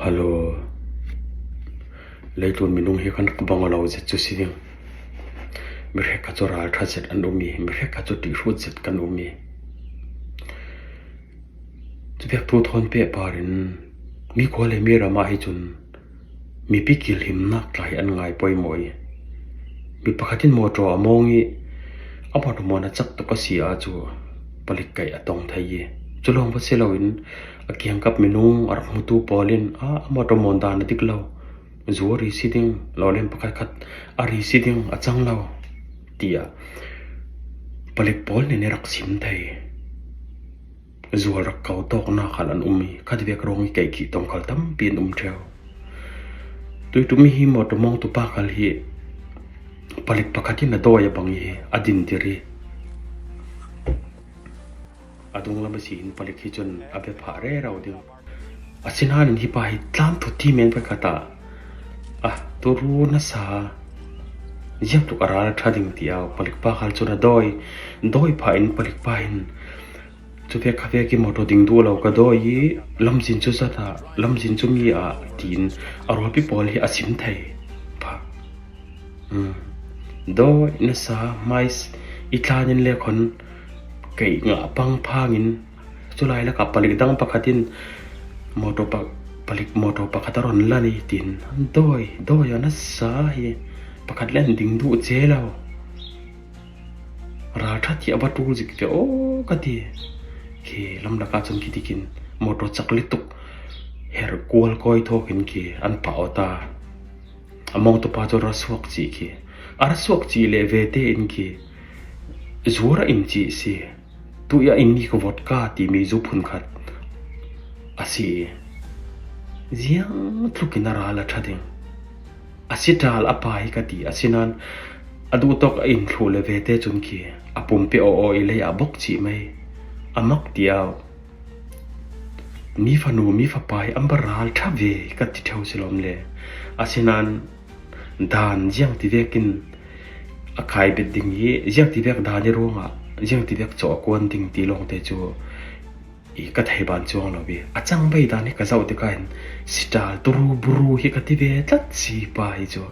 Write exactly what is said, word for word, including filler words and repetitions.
Hello. Leitlun minung hi kan rak bang lo zet chu si ding. Mi hrekkhat chu ralṭha zet an um hi, mi hrekkhat chu ṭihhrut zet kan um hi. Chuvek thu thawn pehparin mi khual le mi ramah hi chun mipi kilhimnak tla hi an ngai pawimawh hi. Mi pakhatin motor a mawng hi, a motor mawng a chak tuk a si a chu palik kaih a tong thei hi. Chu lawng va si loin a kiangkap minung a rak hmutu pawlin, "A, a motor mawng dan a dik lo. Zu a ri si ding, lawlem pakhat khat a ri si ding, a chang lo," tiah palik pawl nen i rak sim thei. Zual rak ko tawkna khal an um hi, khatvek ruang i kaih khih tong khal tampi an um ṭheu. Tuiṭum hi motor mawngtu pa khal hi palik pakhatin a dawi a bang hi a dintir hi. A dunglam a si hin palik hi chun a bia phah rero ding. Asinain hi pa hi tlamthu ti men pakhat ah, "A, turu nasa, ziang tluk a ral a ṭha ding," tiah palik pa khal chun a dawi, dawi phahin palik pa hin Chuvek khavek i motor ding duh lo ka dawi i lamzin chu zat ah, lamzin chu ngi ah, tiin a rualpi pawl hi a sim thei phah. Um, dawi nasa, hmai i tlanin le khon kaih ngah pang phangin, chu lai lakah palik dang pakhatin motor pa, palik motor pakhat a rawn lan i, tiin, "Dawi, dawi a nasa hi, pakhat le an ding duh che lo. Ralṭha tiah va ṭul zik ve aw," ka ti. Khi lam lakah chuan khi tikin motor chak lutuk her kual kawi thawkin khi an pah awt a. A mawngtu pa chu ra suak chih khi. A ra suak chih leh ve te in khi zu ra in chih si. Tuia in mi ka vodka ti mi zu phun khat a si. Ziang tlukin a ral a ṭha ding. A si ṭal a pa hi ka ti, asinan a duh tawk a inthluh le ve te chun khi a pumpi aw aw i lei ah bawk chih mai. A mak ti au. Mi fanu, mi fapa hi an va ral ṭha ve ka ti ṭheu si lawm le. Asinan dan ziang ti vekin a khai bet ding hi, ziang ti vek dan i ruangah ziang ti vek chaw a kuan ding ti lawngte chu i ka thei ban chuang lo i, a chang bai dan hi ka zauh tikah hin sital turu buru hi ka ti ve tlat si pa hi chu.